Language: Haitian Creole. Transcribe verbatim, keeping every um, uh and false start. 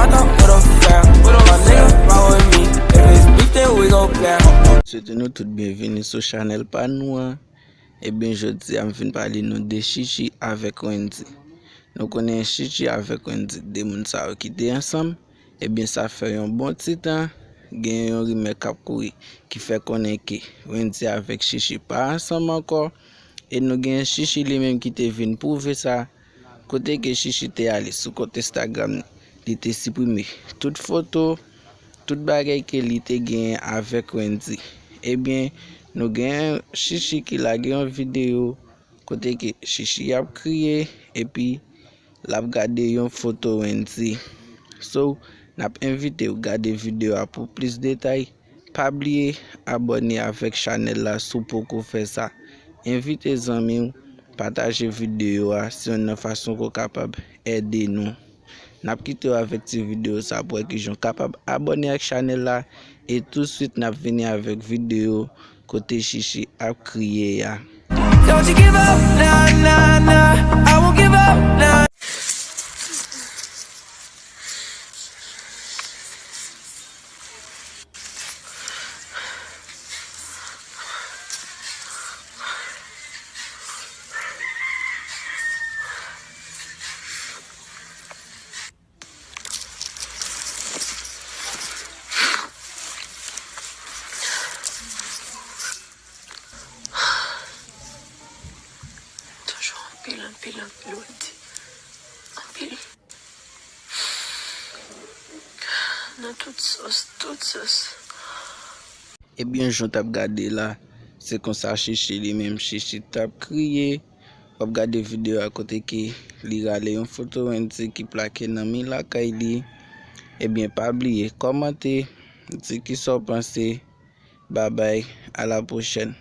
I come with a fam. My nigga ride with me. If it's beef, then we gon' blam. Swete nou tout byenvini sou chanèl pa nou an. Ebyen, jodi a m vin pale nou de Chichi avèk Wendy. Nou konnen Chichi avèk Wendy, de moun sa yo ki te ansanm. Ebyen, sa fè yon bon ti tan, gen yon rimè k ap kouri ki fè konnen ke Wendy avèk Chichi pa ansanm ankò. E nou gen Chichi li menm ki te vin pwouve sa, kote ke Chichi te ale sou kont Instagram li, li te siprime tout foto, tout bagay ke li te genyen avèk Wendy. Ebyen, nou gen Chichi ki lage yon videyo kote ke Chichi ap kriye, epi l ap gade yon foto Wendy. So, n ap envite w gade videyo a pou plis detay. Pa bliye abòne avèk chanèl la si w poko fè sa. Envite zanmi w, pataje videyo a, se youn nan fason ke w kapab ede nou. N ap kite w avèk ti videyo sa pou wè kijan w kapab abòne ak chanèl la. E touswit n ap vini avèk videyo kote Chichi ap kriye a. Don't you give up, nah, nah, nah. I won't give up, nah. Toujou anpil, anpil, anpil, Wendy. Anpil. Nan tout sans, tout sans. Ebyen, jan w t ap gade la, se konsa Chichi li menm, Chichi t ap kriye. W ap gade videyo a kote ke li rale yon foto Wendy ki plake nan mi lakay li. Ebyen, pa bliye kòmante, di kisa w panse. Babay, a la pwochèn.